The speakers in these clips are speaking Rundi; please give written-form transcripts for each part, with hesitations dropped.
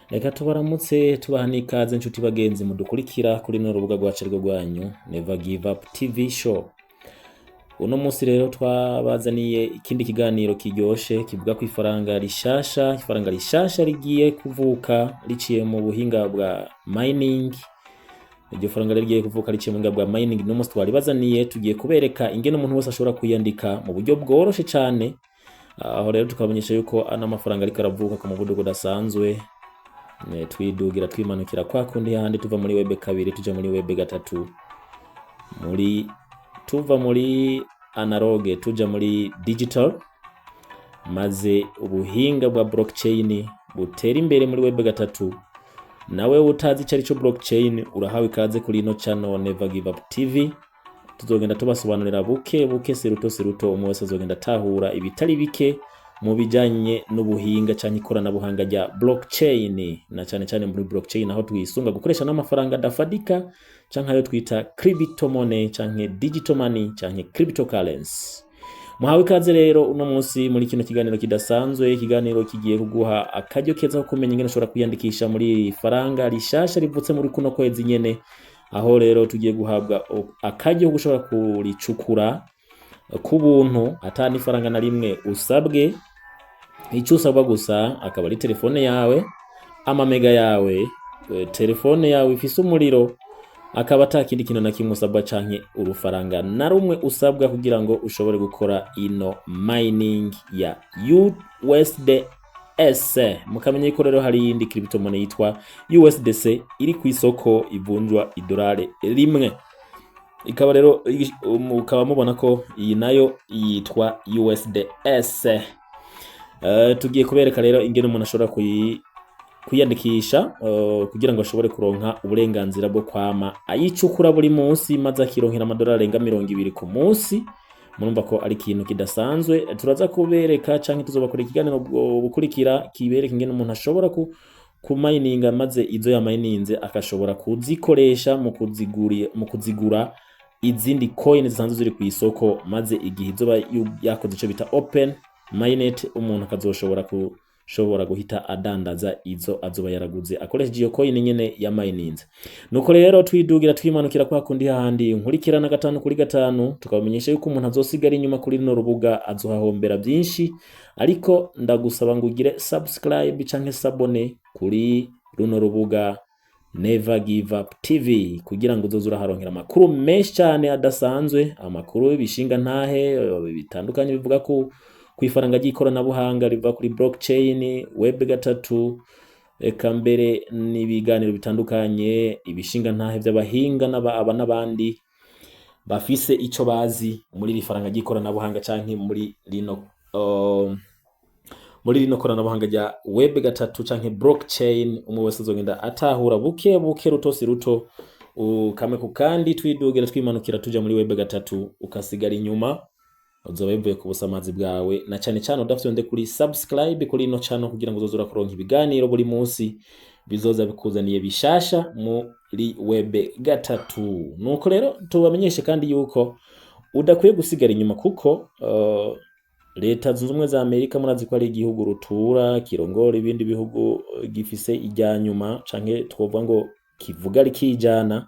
Reka tubaramutse, tubaha n'ikaze, inshuti bagenzi mudukurikira kuri runo rubuga rwacu arirwo rwanyu Never Give Up TV Show. Uno munsi rero twabazaniye ikindi kiganiro kiryoshe kivuga ku ifaranga rishasha, ifaranga rishasha rigiye kuvuka riciye mu buhinga bwa mining. Iryo faranga rero rigiye kuvuka riciye mu buhinga bwa mining. Uno munsi twaribazaniye, tugiye kubereka ingene umuntu wese ashobora kwiyandika mu buryo bworoshe cane. Aho rero tukabamenyesha yuko ano mafaranga ariko aravuka ku muvuduko udasanzwe. Twidugira twimanukira kwa kundi hahandi, tuva muri web 2 tuja muri web 3, muri tuva muri analogue tuja muri digital, maze ubuhinga bwa blockchain butera imbere muri web 3. Nawe utazi ico arico blockchain, urahawe ikaze kuri ino channel Never Give Up TV. Tuzogenda tubasobanurira buke buke, seruto seruto, umwe wese azogenda atahura ibitari bike mu bijanye n'ubuhinga canke ikoranabuhanga rya blockchain, na cane cane muri blockchain aho twisunga gukoresha n'amafaranga adafadika canke ayo twita crypto money canke digital money canke cryptocurrency. Muhawe ikaze rero uno munsi muri kino kiganiro kidasanzwe, ikiganiro kigiye kuguha akaryo keza ko kumenya ingene ushobora kwiyandikisha muri iri faranga rishasha rivutse muri kuno kwezi nyene, aho rero tugiye guhabwa akaryo ko gushobora kuricukura ku buntu, ata n'ifaranga na rimwe usabwe. Icyo usabwa gusa akaba ari telefone yawe, amamega yawe, telefone yawe ifise umuriro, akaba ata kindi kintu na kimwe usabwa canke urufaranga na rumwe usabwa kugira ngo ushobore gukora ino mining ya USDS. Mukamenya yuko rero hari iyindi crypto money yitwa USDC iri ku isoko, ivunjwa idolari 1, ikaba rero mukaba mubona ko iyi nayo yitwa USDS. Tugiye kubereka rero ingene umuntu ashobora kwiyandikisha kugira ngo ashobore kuronka uburenganzira bwo kwama ayicukura buri munsi, maze akironkera amadolari arenga 20 ku munsi. Murumva ko ari ikintu kidasanzwe. Turaza kubereka canke tuzobakora ikiganiro bukurikira kibereka ingene umuntu ashobora kumayininga, maze izo yamayininze akashobora kuzikoresha mu kuzigura izindi coin zisanzwe ziri ku isoko, maze igihe izoba yakoze ico bita open mainnet, umuntu akazoshobora kushobora guhita adandaza izo azoba yaraguze akoresheje iyo coin nyene ya mayininze. Nuko rero twidugira twimanukira kwa kundi hahandi, nkurikirana gatanu kuri gatanu. Tukabamenyesha yuko umuntu azosigara inyuma kuri runo rubuga azohahombera byinshi, ariko ndagusaba ngo ugire subscribe canke s'abonner kuri runo rubuga Never Give Up TV kugira ngo uzoze uraharonkera amakuru menshi cyane adasanzwe, amakuru y'ibishinga ntahe bitandukanye bivuga ku ifaranga ry'ikoranabuhanga riva kuri blockchain, web 3, eka mbere n'ibiganiro bitandukanye, ibishinga ntahe by'abahinga aba n'abandi bafise ico bazi muri iri faranga ry'ikoranabuhanga canke muri rino koranabuhanga rya web 3 canke blockchain. Umwe wese azogenda atahura buke buke, rutosi ruto, kamwe ku kandi, twidugira twimanukira tuja muri web 3. Ukasigara inyuma, uzoba bivuye ku busamazi bwawe, na cane cane udafyonde kuri subscribe kuri ino channel kugira ngo uzoze urakuronka ibiganiro buri munsi bizoza bikuzaniye bishasha muri web 3. Nuko rero tubamenyeshe kandi yuko udakwiye gusigara inyuma, kuko Leta Zunze Ubumwe za Amerika, murazi ko ari igihugu rutura kirongora ibindi bihugu, gifise irya nyuma canke twovuga ngo kivuga rikijana.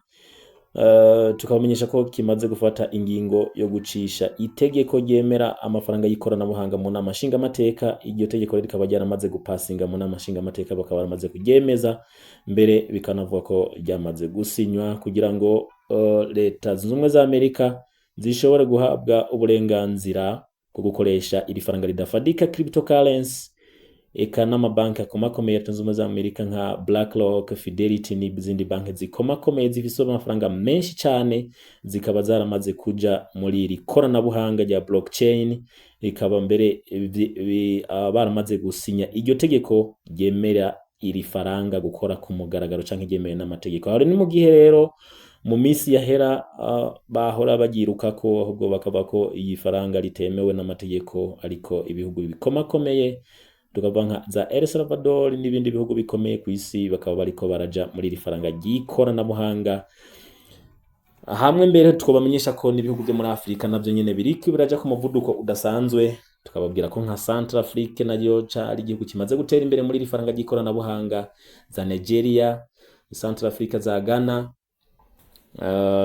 Tukabamenyesha ko kimaze gufata ingingo yo gucisha itegeko ryemera amafaranga y'ikoranabuhanga mu nama nshingamateka. Iryo tegeko rero rikaba ryaramaze gupasinga mu nama nshingamateka, bakaba baramaze kuryemeza, mbere bikanavuga ko ryamaze gusinywa kugira ngo Leta Zunze Ubumwe za Amerika zishobore guhabwa uburenganzira bwo gukoresha iri faranga ridafadika, cryptocurrency. Eka n'amabanki akomakomeye ya Leta Zunze Ubumwe za Amerika nka BlackRock, Fidelity n'izindi banki zikomakomeye zifise amafaranga menshi cyane zikaba zaramaze kuja muri iri koranabuhanga rya blockchain, rikaba mbere baramaze gusinya iryo tegeko ryemera iri faranga gukora ku mugaragaro canke ryemewe n'amategeko. Aho ni mu gihe rero mu minsi yahera bahora baryirukako, ahubwo bakavuga ko iyi faranga ritemewe n'amategeko, ariko ibihugu bikomakomeye, tukavuga nka za El Salvador n'ibindi bihugu bikomeye ku isi, bakaba bariko baraja muri iri faranga ry'ikoranabuhanga. Hamwe mbere twobamenyesha ko n'ibihugu vyo muri Afurika navyo nyene biriko biraja ku muvuduko udasanzwe. Tukababwira ko nka Centrafrique nayo cari igihugu kimaze gutera imbere muri iri faranga ry'ikoranabuhanga, za Nigeria, Centrafrique, za Ghana.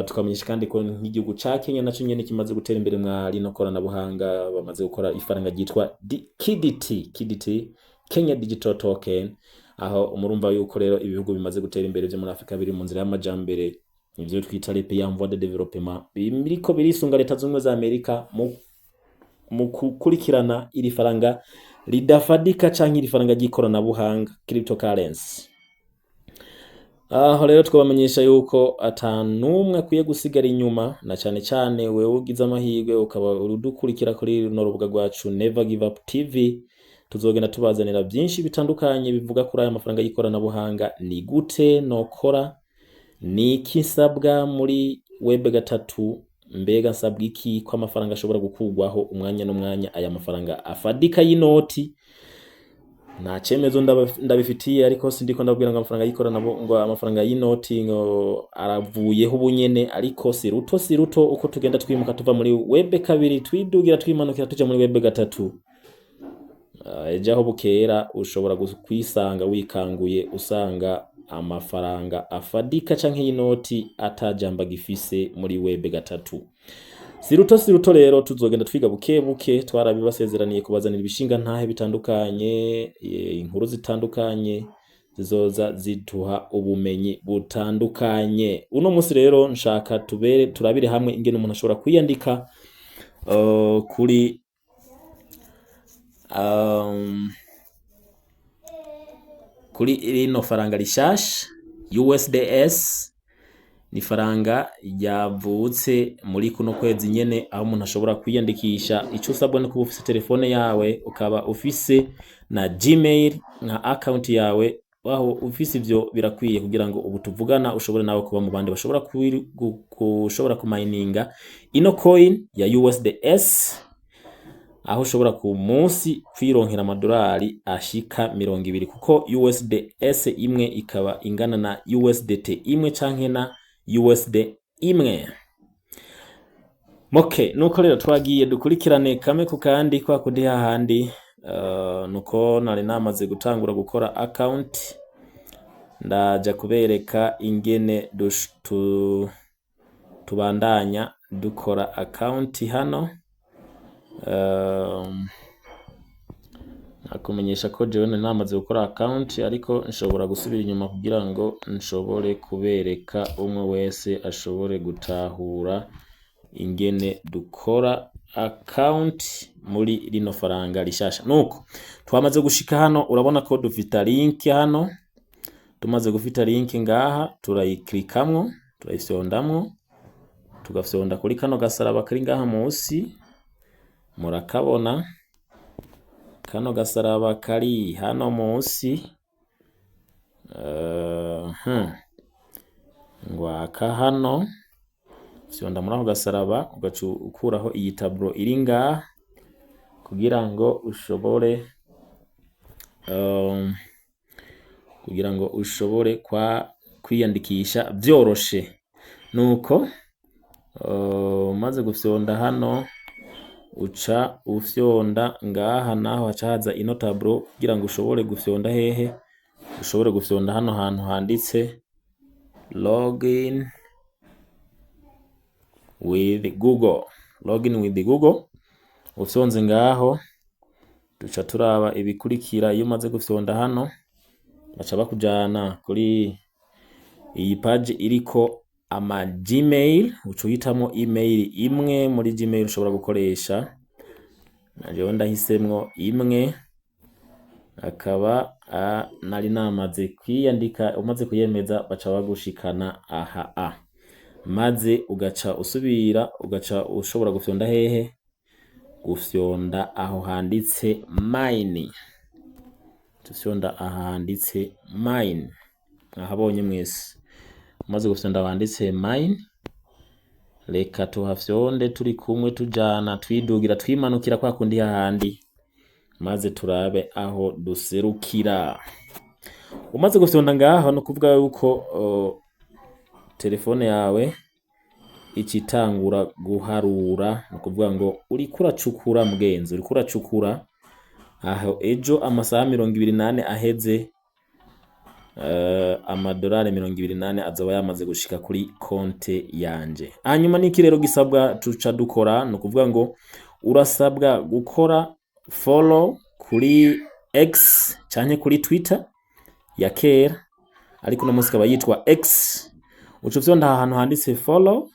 Tukamenyesha kandi ko nk'igihugu ca Kenya naco nyene kimaze gutera imbere mwa rino koranabuhanga, bamaze gukora ifaranga ryitwa KDT, KDT, Kenya Digital Token. Aho murumva yuko rero ibihugu bimaze gutera imbere vyo muri Afrika biri mu nzira y'amajambere, ivyo twita les pays en voie de développement, biriko birisunga Leta Zunze Ubumwe za Amerika mu gukurikirana iri faranga ridafadika canke iri faranga ry'ikoranabuhanga, cryptocurrency. Aho rero twabamenyesha yuko ata n'umwe akwiye gusigara inyuma, na cane cane wewe ugize amahirwe ukaba udukurikira kuri runo rubuga rwacu Never Give Up TV. Tuzogenda tubazanira byinshi bitandukanye bivuga kuri aya mafaranga y'ikoranabuhanga. Ni gute nokora? Ni iki nsabwa muri web 3? Mbega nsabwa iki ko amafaranga ashobora gukurwaho umwanya n'umwanya, aya mafaranga afadika y'inoti? Nta cemezo ndabifitiye, ariko sindiko ndabwira ngo amafaranga y'ikoranabuhanga, ngo amafaranga y'inoti ngo aravuyeho ubunyene, ariko si ruto si ruto uko tugenda twimuka tuva muri web 2, twidugira, twimanukira, tuja muri web 3. Ejo aho bukera ushobora kwisanga wikanguye usanga amafaranga afadika canke y'inoti atajambo agifise muri web 3. Si ruto si ruto rero, tuzogenda twiga buke buke. Twarabibasezeraniye kubazanira ibishinga ntahe bitandukanye, inkuru zitandukanye zizoza ziduha ubumenyi butandukanye. Uno munsi rero nshaka tubere turabire hamwe ingene umuntu ashobora kwiyandika kuri rino faranga rishasha USDS. Ni faranga ryavutse muri kuno kwezi nyene, aho umuntu ashobora kwiyandikisha. Ico usabwa no kuba ufise telefone yawe, ukaba ufise na Gmail nka account yawe. Aho ufise ivyo birakwiye kugira ngo ubu tuvugana ushobore nawe kuba mu bandi bashobora kushobora kumayininga ino coin ya USDS, aho ushobora ku munsi kwironkera amadolari ashika 20, kuko USDS imwe ikaba ingana na USDT imwe canke na USD imwe. Okay, nuko rero twagiye dukurikirane kamwe ku kandi kwa kundi hahandi. Nuko nari namaze gutangura gukora account, ndaja kubereka ingene tubandanya dukora account hano. Nakumenyesha ko jewe nari namaze gukora account, ariko nshobora gusubira inyuma kugira ngo nshobore kubereka, umwe wese ashobore gutahura ingene dukora account muri rino faranga rishasha. Nuko twamaze gushika hano, urabona ko dufita link hano. Tumaze gufita link ngaha, turayiklikamwo, turayifyondamwo, tugafyonda kuri kano gasaraba kari ngaha musi. Murakabona kano gasaraba kari hano musi. Ngwaka hano, fyonda muri ako gasaraba, ugaca ukuraho iyi tableau iri ngaha kugira ngo ushobore kwa kwiyandikisha vyoroshe. Nuko umaze gufyonda hano, uca ufyonda ngaha, naho haca haza ino tableau kugira ngo ushobore gufyonda hehe? Ushobore gufyonda hano hantu handitse "Login with Google", "Login with Google". Ufyonze ngaho, duca turaba ibikurikira. Iyo umaze gufyonda hano, baca bakujana kuri iyi page iriko ama Gmail. Uca uhitamwo email imwe muri Gmail ushobora gukoresha. Jewe ndahisemwo imwe, akaba nari namaze kwiyandika. Umaze kuyemeza, baca bagushikana aha a, maze ugaca usubira, ugaca ushobora gufyonda hehe? Gufyonda aho handitse "Mine". Ufyonda aha handitse "Mine", mwahabonye mwese. Umaze gufyonda aho handitse "Mine", reka tuhafyonde turi kumwe, tujana, twidugira, twimanukira kwa kundi hahandi, maze turabe aho duserukira. Umaze gufyonda ngaho, no kuvuga yuko telefone yawe Icitangura guharura, ni ukuvuga ngo uriko uracukura, mugenzi, uriko uracukura. Aho ejo amasaha 24 aheze, amadolari 24 azoba yamaze gushika kuri konte yanje. Hanyuma niki rero gisabwa tuca dukora? Ni ukuvuga ngo urasabwa gukora follow kuri X canke kuri Twitter ya kera, ariko uno munsi ikaba yitwa X. Uca ufyonda aha hantu handitse follow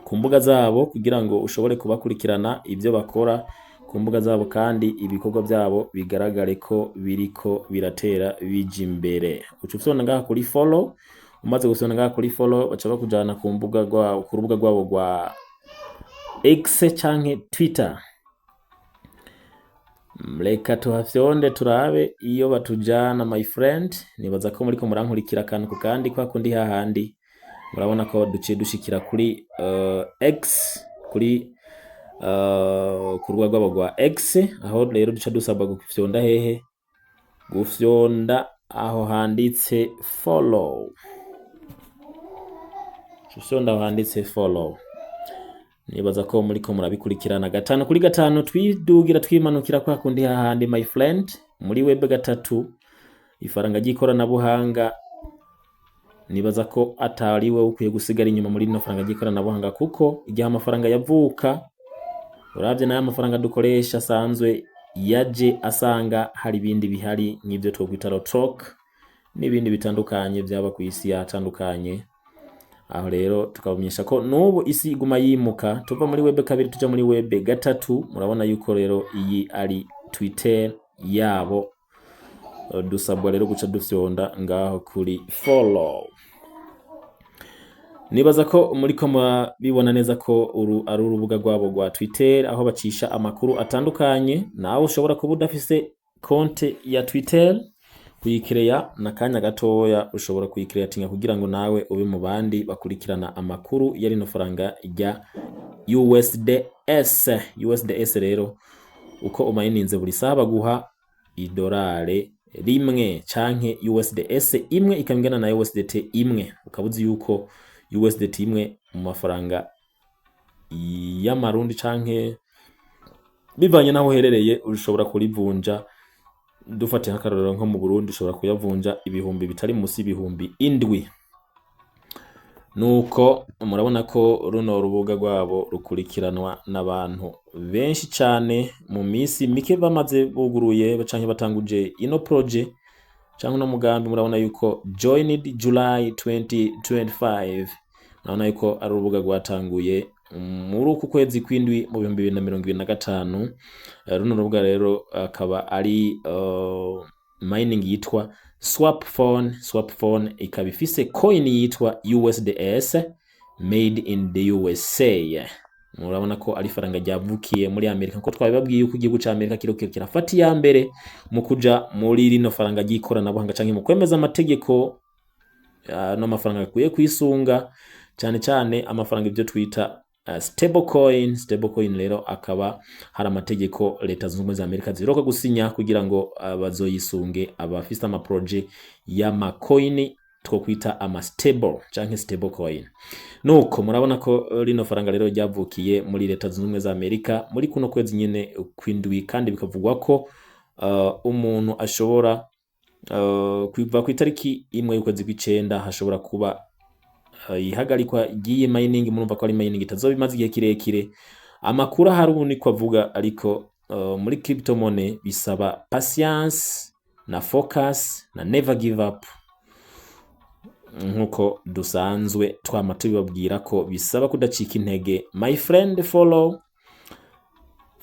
ku mbuga zabo kugira ngo ushobore kubakurikirana ivyo bakora ku mbuga zabo, kandi ibikorwa byabo bigaragare ko biriko biratera bija imbere. Uca ufyonda ngaha kuri follow. Umaze gufyonda ngaha kuri follow, baca bakujana ku mbuga rwabo, ku rubuga rwabo rwa X canke Twitter. Reka tuhafyonde turabe iyo batujana. My friend, nibaza ko muriko murankurikira akantu ku kandi, kwa kundi hahandi. Murabona ko duciye dushikira kuri X, kuri ku rubuga rwabo rwa X. Aho rero duca dusabwa gufyonda hehe? Gufyonda aho handitse follow. Ufyonda aho handitse follow. Nibaza ko muriko murabikurikirana gatanu kuri gatanu, twidugira twimanukira kwa kundi hahandi. My friend, muri web gatatu, ifaranga ry'ikoranabuhanga, nibaza ko atari we ukwiye gusigara inyuma muri rino faranga ry'ikoranabuhanga, kuko igihe amafaranga yavuka, uravye nayo amafaranga dukoresha asanzwe yaje asanga hari ibindi bihari nk'ivyo twokwita rotrock n'ibindi bitandukanye vyaba ku isi yatandukanye. Aho rero tukabamenyesha ko n'ubu isi iguma yimuka, tuva muri web kabiri tuja muri web gatatu. Murabona yuko rero iyi ari Twitter yabo. Dusabwa rero guca dufyonda ngaho kuri follow. Nibaza ko muriko murabibona neza ko uru ari urubuga rwabo rwa Twitter, aho bacisha amakuru atandukanye. Nawe ushobora kuba udafise konte ya Twitter, kuyikereya n'akanya gatoya. Ushobora kuyikereyatinga kugira ngo nawe ube mu bandi bakurikirana amakuru ya rino faranga rya USDS. USDS rero, uko umayininze buri saha baguha idolare rimwe canke USDS imwe, ikaba ingana na USDT imwe. Ukaba uzi yuko USDT imwe mu mafaranga y'amarundi, canke bivanye n'aho uherereye, ushobora kurivunja. Dufatiye nk'akarorero nko mu Burundi, ushobora kuyavunja ibihumbi bitari musi y' 7000. Nuko murabona ko runo rubuga rwabo rukurikiranwa n'abantu benshi cane. Mu minsi mike bamaze buguruye canke batanguje ino projet canke uno mugambi, murabona yuko joined July 2025. Murabona yuko ari urubuga rwatanguye muri uku kwezi kw'indwi mu 2025. Runo rubuga rero akaba ari mining yitwa Swap Phone. Swap Phone ikaba ifise coin yitwa USDS, made in the USA. Murabona ko ari ifaranga ryavukiye muri Amerika, nkuko twabibabwiye yuko igihugu ca Amerika kiriko kirafata iya mbere mu kuja muri rino faranga ry'ikoranabuhanga canke mu kwemeza amategeko ano mafaranga akwiye kwisunga, cyane cyane amafaranga ibyo twita stable coin. Stable coin rero akaba hari amategeko Leta Zunze Ubumwe za Amerika ziheruka gusinya kugira ngo bazoyisunge abafise ama projet y'ama coin twokwita ama stable canke stable coin. Nuko murabona ko rino faranga rero ryavukiye muri Leta Zunze Ubumwe za Amerika muri kuno kwezi nyene kw'indwi, kandi bikavugwa ko umuntu ashobora kuva ku itariki 1 y'ukwezi kw'icenda hashobora kuba ihagarikwa ry'iyi mining. Murumva ko ari mining itazoba imaze igihe kirekire. Amakuru ahari ubu niko avuga, ariko muri crypto money bisaba patience na focus na never give up, nkuko dusanzwe twama tubibabwira ko bisaba kudacika intege. My friend, follow,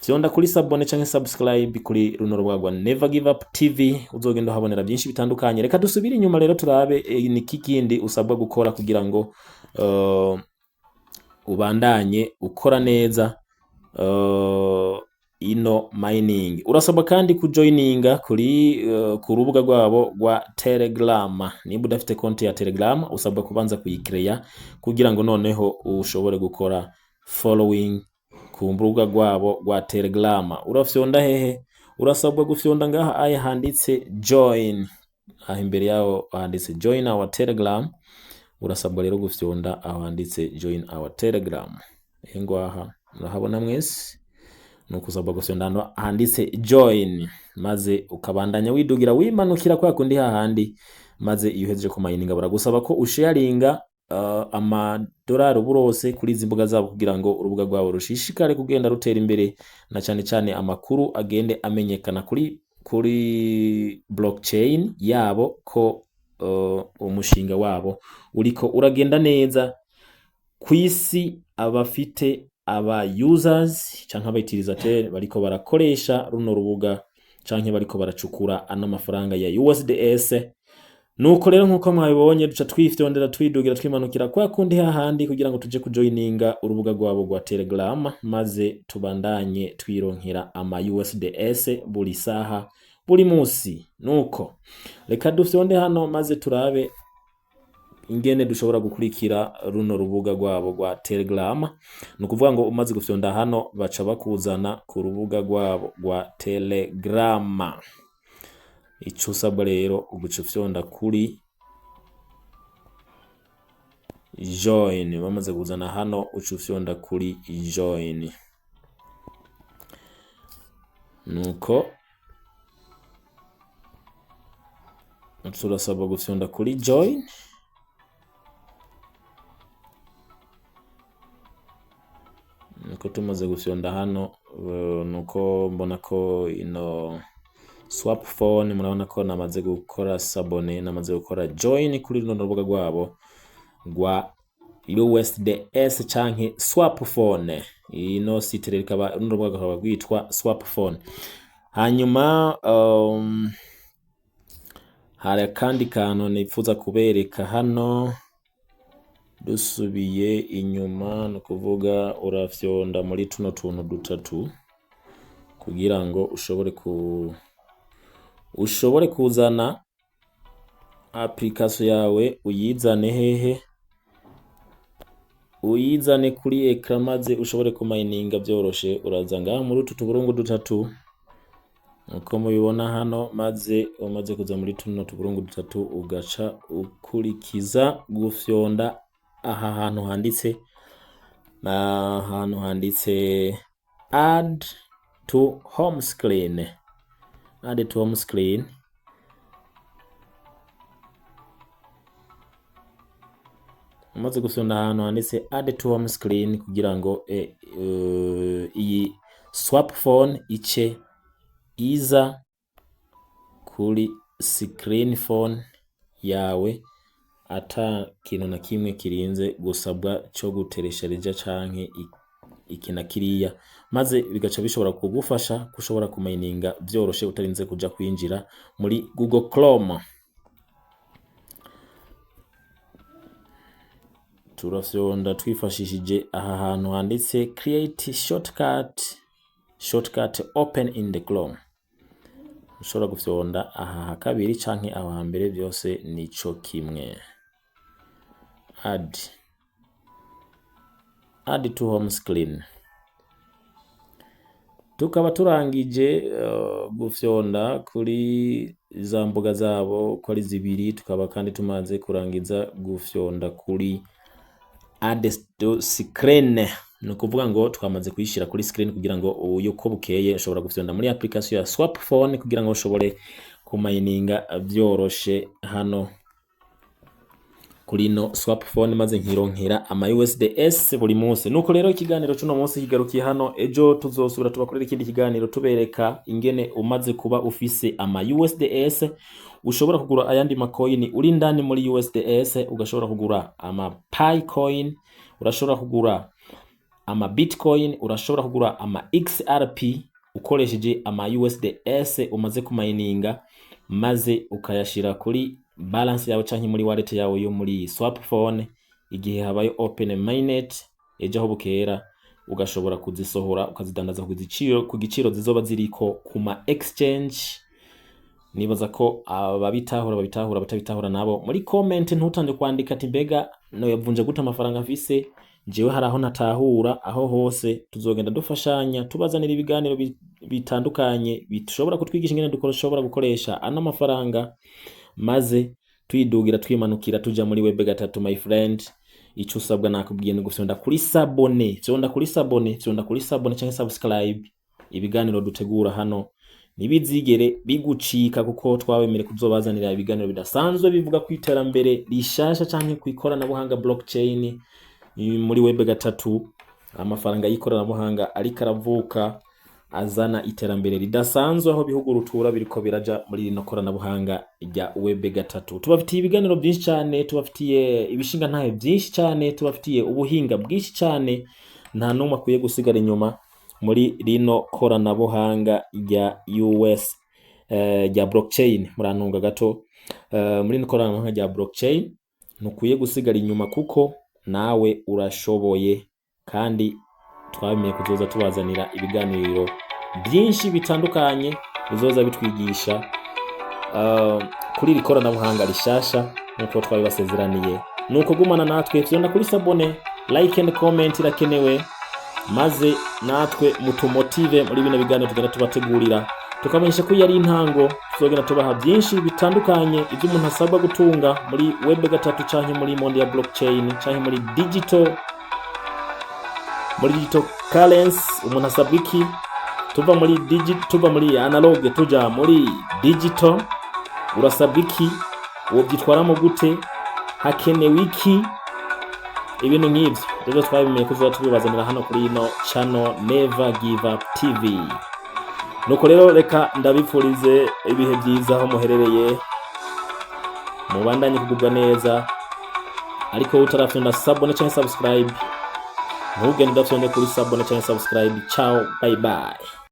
fyonda kuri s'abonner canke subscribe kuri runo rubuga rwa Never Give Up TV, uzogenda uhabonera byinshi bitandukanye. Reka dusubire inyuma rero turabe niki kindi usabwa gukora kugira ngo ubandanye ukora neza ino mining. Urasabwa kandi kujoininga kuri ku rubuga rwabo rwa Telegram. Nimba udafite konti ya Telegram, usabwa kubanza kuyikreya kugira ngo noneho ushobore gukora following ku rubuga rwabo rwa Telegram. Urafyonda hehe? Urasabwa gufyonda ngaha aya handitse join, aha imbere yaho handitse join our Telegram. Urasabwa rero gufyonda aho handitse "Join our Telegram". Ehe, ngwaha murahabona mwese. Nuko usabwa gufyonda hano handitse "Join", maze ukabandanya widugira wimanukira kwa kundi hahandi. Maze iyo uhejeje kumayininga, baragusaba ko usharinga amadolari uburose kuri izi mbuga zabo, kugira ngo urubuga rwabo rushishikare kugenda rutera imbere, na cyane cyane amakuru agende amenyekana kuri blockchain yabo ko umushinga wabo uriko uragenda neza kw'isi, abafite aba users canke aba utilisateur bariko barakoresha runo rubuga canke bariko baracukura ano mafaranga ya USDS. Nuko rero, nkuko mwabibonye, duca twifyondera twidugira twimanukira kwa kundi hahandi kugira ngo tuje kujoininga urubuga rwabo rwa Telegram, maze tubandanye twironkera ama USDS buri saha, buri musi. Nuko reka dufyonde hano, maze turabe ingene dushobora gukurikira runo rubuga rwabo rwa Telegram. Ni ukuvuga ngo umaze gufyonda hano, baca bakuzana ku rubuga rwabo rwa Telegram. Ico usabwa rero, uguca ufyonda kuri "Join". Bamaze kuzana hano, uca ufyonda kuri "Join". Nuko turasabwa gufyonda kuri "Join". Nuko tumaze gufyonda hano, nuko mbona ko ino Swap Phone, murabona ko namaze gukora s'abonner, namaze gukora join kuri runo rubuga rwabo rwa USDS canke Swap Phone. Ino site rero ikaba, runo rubuga rukaba rwitwa Swap Phone. Hanyuma hari akandi kantu nipfuza kubereka hano. Dusubiye inyuma, ni ukuvuga urafyonda muri tuno tuntu dutatu kugira ngo ushobore kuzana application yawe, uyizane hehe? Uyizane kuri écran, maze ushobore kumayininga vyoroshe. Uraza ngaha muri utu tuburungu dutatu uko mubibona hano, maze umaze kuza muri tuno tuburungu dutatu, ugaca ukurikiza gufyonda aha hantu handitse, ahantu handitse "Add to home screen". Add to home screen. Umaze gufyonda ahantu handitse "Add to home screen", kugira ngo iyi Swap Phone ice iza kuri screen phone yawe ata kintu na kimwe kirinze gusabwa co gutereshareja canke iki na kiriya, maze bigaca bishobora kugufasha kushobora kumayininga vyoroshe utarinze kuja kwinjira muri Google Chrome. Turafyonda twifashishije aha hantu handitse "Create shortcut", "Shortcut open in the Chrome". Ushobora gufyonda aha ha kabiri canke aho hambere, vyose nico kimwe. Add to home screen. Tukaba turangije gufyonda kuri za mbuga zabo ko ari zibiri, tukaba kandi tumaze kurangiza gufyonda kuri "Add to screen". Ni ukuvuga ngo twamaze kuyishira kuri screen, kugira ngo uyu uko bukeye ushobora gufyonda muri application ya Swap Phone kugira ngo ushobore kumayininga vyoroshe hano kuri no Swap Phone, maze nkironkera ama USDS buri munsi. Nuko rero ikiganiro cuno munsi kigarukiye hano. Ejo tuzosubira tubakorera ikindi kiganiro, tubereka ingene umaze kuba ufise ama USDS ushobora kugura ayandi makoini uri ndani muri USDS. Ugashobora kugura ama Pi coin, urashobora kugura ama Bitcoin, urashobora kugura ama XRP ukoresheje ama USDS umaze kumayininga, maze ukayashira kuri balance yawe canke muri wallet yawe yo muri Swap Phone. Igihe habaye open mainnet ejo aho bukera, ugashobora kuzisohora ukazidandaza ku giciro zizoba ziriko ku ma exchange. Nibaza ko ababitahura babitahura, abatabitahura nabo muri comment ntutange kwandika ati: "Mbega no yavunja gute amafaranga mfise jewe? Hari aho ntatahura." Aho hose tuzogenda dufashanya, tubazanira ibiganiro bitandukanye bishobora kutwigisha ingene dushobora gukoresha ano mafaranga, maze Twidugira, twimanukira, tuja muri web gatatu. My friend, ico usabwa nakubwiye ni gufyonda kuri s'abonner, fyonda kuri s'abonner, fyonda kuri s'abonner canke subscribe. Ibiganiro dutegura hano ntibizigere bigucika, kuko twabemere kuzobazanira ibiganiro bidasanzwe bivuga ku iterambere rishasha canke ku ikoranabuhanga blockchain muri web gatatu. Amafaranga y'ikoranabuhanga ariko aravuka azana iterambere ridasanzwe, aho bihugu rutura biriko biraja muri rino koranabuhanga rya web gatatu. Tubafitiye ibiganiro byinshi cyane, tubafitiye ibishinga ntahe byinshi cyane, tubafitiye ubuhinga bwinshi cyane. Nta n'umwe akwiye gusigara inyuma muri rino koranabuhanga rya US rya blockchain. Murantunga gato, muri rino koranabuhanga rya blockchain ntukwiye gusigara inyuma, kuko nawe urashoboye. Kandi twabemeye kuzoza tubazanira ibiganiro byinshi bitandukanye bizoza bitwigisha kuri iri koranabuhanga rishasha nk'uko twabibasezeraniye. Nuko gumana natwe, fyonda kuri s'abonner, like and comment irakenewe, maze natwe mutumotive muri bino biganiro tugenda tubategurira. Tukamenyesha ko iyo ari intango, tuzogenda tubaha byinshi bitandukanye, ibyo umuntu asabwa gutunga muri web gatatu canke muri monde ya blockchain canke muri digital currency. Umuntu asabwa iki? Tuva muri analogue tuja muri digital, urasabwa iki? Wobyitwaramo gute? Hakenewe iki? Ibintu nk'ivyo rero twabimeye kuzoba tubibazanira hano kuri ino channel Never Give Up TV. Nuko rero reka ndabipfurize ibihe byiza aho muherereye, mubandanye kugubwa neza. Ariko utarafyonda s'abonner canke subscribe, ntugende udafyonde kuri s'abonner canke subscribe. Ciao, bye bye.